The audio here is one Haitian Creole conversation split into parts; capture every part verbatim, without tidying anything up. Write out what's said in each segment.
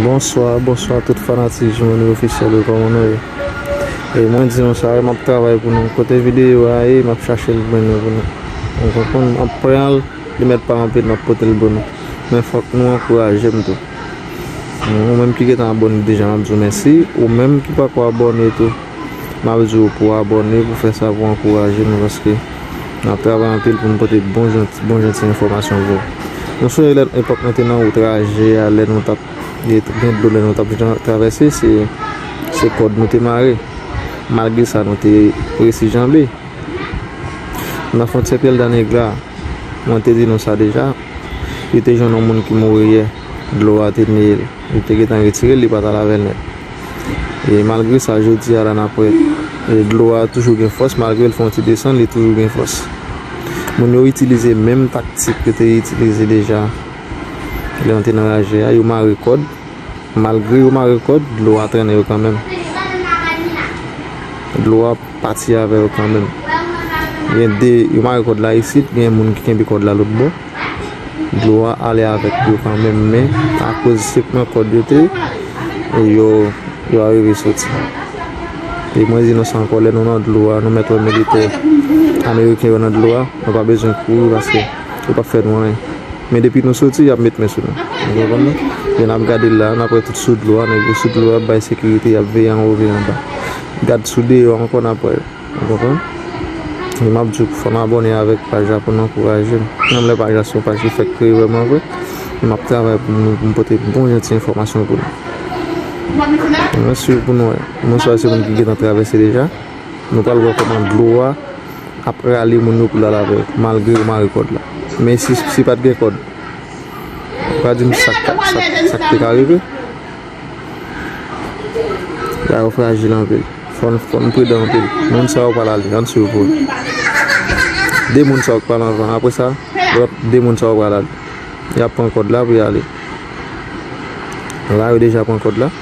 Bonswa, bonswa tout fanatik Jimony Officiel yo, kòman nou ye? E mwen di nou sa, m ap travay pou nou. Kote videyo a ye, m ap chache l mennen pou nou. Ou konprann? M ap pran l, li mèt pa anpil, m ap pote l pou nou. Men fòk nou ankouraje m tou. Ou menm ki gentan abòne deja, m ap di w mèsi. Ou menm ki pako abòne tou, m ap di w pou w abòne, pou fè sa, pou ankouraje nou, paske n ap travay anpil pou n pote bon jan, bon jan ti enfòmasyon pou ou. Nou sonje lè epòk nou te nan wout raje a, lè nou t ap, gen dlo, lè nou t ap tra-, travèse, se, se kòd nou te mare. Malgre sa, nou te resi janbe. Nan fwontyè Pyèl da Negra, mwen te di nou sa deja, yo te jwenn yon moun ki mouri yè, dlo a te neye l. Yo te gentan retire l, li pa t al avè l nèt. E malgre sa, jodi a la, n ap wè, e dlo a toujou gen fòs, malgre l fè yon ti desann, li toujou gen fòs. Moun yo itilize menm taktik yo te itilize deja lè nou te nan raje a, yo mare kòd. Malgre yo mare kòd, dlo a trennen yo kanmenm. Dlo a pati avè yo kanmenm. Gen de, yo mare kòd la isit, gen moun ki kenbe kòd la lòt bò. Dlo a ale avèk yo kanmenm, men akoz se pran kòd yo te, yo, yo arive soti. E mwen di nou sa ankò, lè nou nan dlo a, nou mèt wè militè ameriken yo nan dlo a, nou pa bezwen kouri paske yo p ap fè nou anyen. Men depi nou soti, y ap met men sou nou. Ou konprann mwen? Men n ap gade l la, n ap wè tout sou dlo a, nèg yo sou dlo a, ap bay sekirite, y ap veye anwo, veye anba. Gad sou deyò ankò, n ap wè yo. Ou konprann? E m ap di w, fò n abòne avèk paj la pou n ankouraje m. Menm lè paj la se yon paj ki fèk kreye vrèman vre, m ap travay pou m, pou m pote bon jan ti enfòmasyon pou nou. Mwen swiv pou nou wè. Moun sa yo se moun ki gentan travèse deja. Nou pral wè kòman dlo a ap rale moun yo pou l al avè yo, malgre yo mare kòd la. Men si, si pa t gen kòd, ou ka di m sa k, sa k, sa k te ka rive? Bagay yo frajil anpil. Fò n, fò n pridan anpil. Moun sa yo pral ale, ann swiv pou nou. De moun sa yo k pral anvan. Apre sa, lòt de moun sa yo pral ale. Y ap pran kòd la pou y ale. La, yo deja pran kòd la.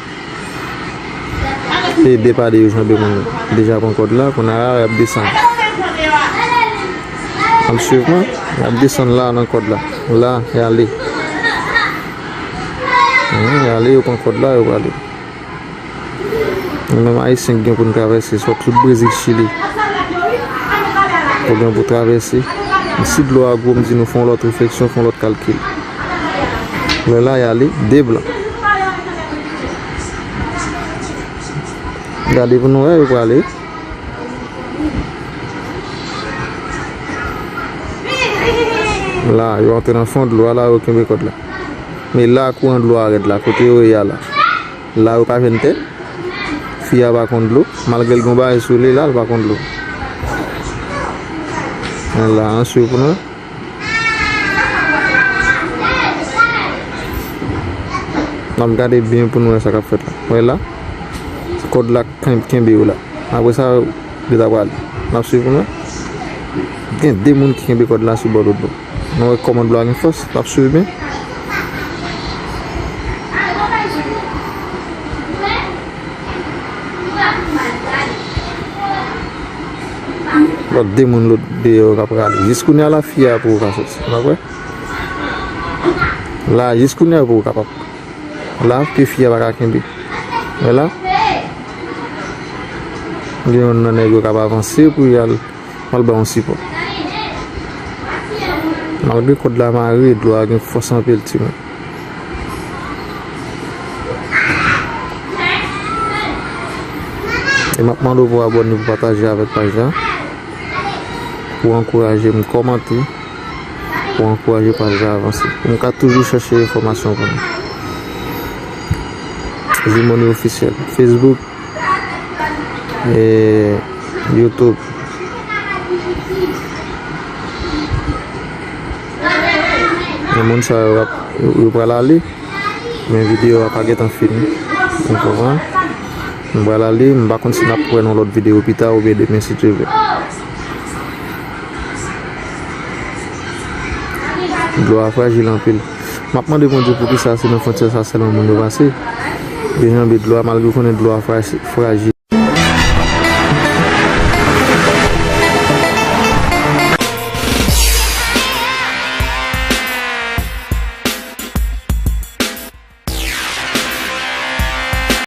E de pa de yo janbe moun yo. Deja pran kòd la, kounye a la, y ap desann. Ap swiv mwen? Y ap desann la nan kòd la. La, y ale. Hmm, y ale, yo pran kòd la, yo prale. Nou menm Ayisyen ki gen pou n travèse, sòt tout Brezil, Chili. Ou gen pou travèse. Si dlo a gwo, m di nou fè yon lòt refleksyon, fè yon lòt kalkil. Lè la, y ale, de blan. Gade pou nou wè, yo prale. La, yo antre nan fon dlo a, la, yo kenbe kòd la. Men la, kouran dlo a rèd la, kote yo ye a la. La, yo pa jwenn tè. Fi a pa konn dlo. Malgre l gen yon bagay sou li la, l pa konn dlo. Men la, an swiv pou nou. N ap gade byen pou nou wè sa k ap fèt la. Wè la, kòd la ken-, kenbe yo la. Apre sa, yo ta prale. N ap swiv pou nou wè. Gen de moun ki kenbe kòd la sou bò lòt bò. Nou wè kòman dlo a gen fòs, l ap swiv byen. Lòt de moun lòt deyò k ap rale. Jis kounye a la, fi a poko ka soti. N ap wè. La, jis kounye a, yo poko kapab. La, ke fi a pa ka kenbe. Wè la. Gen youn nan nèg yo k ap avanse pou y al, al ba yon sipò. Malgre kòd la mare, dlo a gen fòs anpil, timoun. E m ap mande w pou w abòne, pou w pataje avèk paj la, pou w ankouraje m, kòmante, pou w ankouraje paj la avanse. Pou m ka toujou chèche enfòmasyon pou nou. Jimony Officiel, Facebook, e YouTube. Men moun sa yo ap, yo, yo pral ale. Men videyo a pa gentan fini. Ou konprann? M pral ale, m pa konn si n ap wè nan lòt videyo pita oubyen demen si Dye vle. Dlo a frajil anpil. M ap mande Bondye poukisa se nan fwontyè sa sèlman moun yo pase. Dejanbe dlo a, malgre w konnen dlo a fraj-, frajil.